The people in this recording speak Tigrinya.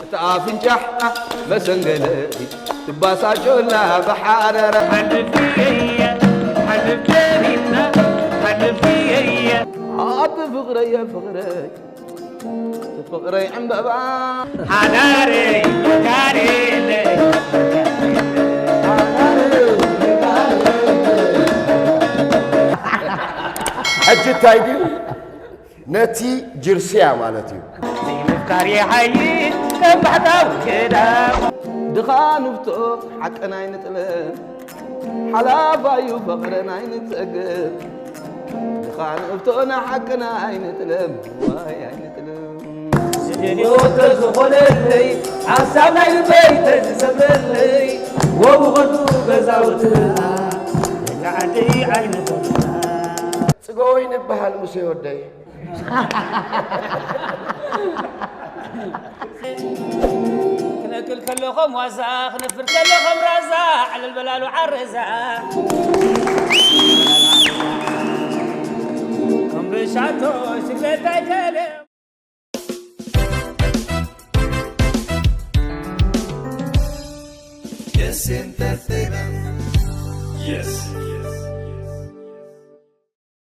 እታ ኣፍንጫ መሰንገለ ትባሳጮላ ብሓደረ ሓልፍየየ ሓልፍየሪና ሓልፍየየ ኣቲ ፍቕረየ ፍቕረይ ፍቕረይ ዕምበባ ሓዳረይ ጋሬለ ሕጂ እንታይ ድዩ ነቲ ጅርስያ ማለት እዩ። ዘይምፍካር የሓይሽ ከም ባሕታዊ ገዳም። ድኻ ንፍቶ ሓቅን ኣይንጥለም ሓላፋዩ ፍቕርን ኣይንጸገብ። ድኻ ንፍቶ ንሓቅን ኣይንጥለም ዋይ ኣይንጥለም። ዝደልዮ ተዝኾነለይ ሓሳብ ናይ ልበይ ተዝሰምረለይ ወብኸዱ ገዛውትና ደቂ ዓደይ ኣይንኾንና። ጽገወይ ንበሃል ሙሴ ወደይ። ክነቅል ከለኹም ዋዛ ክነፍር ከለኹም ራዛ ዕልል በላሉ ዓረዛ ከም ብሻቶ ሽግለታ ይከለ Yes, entertainment. Yes.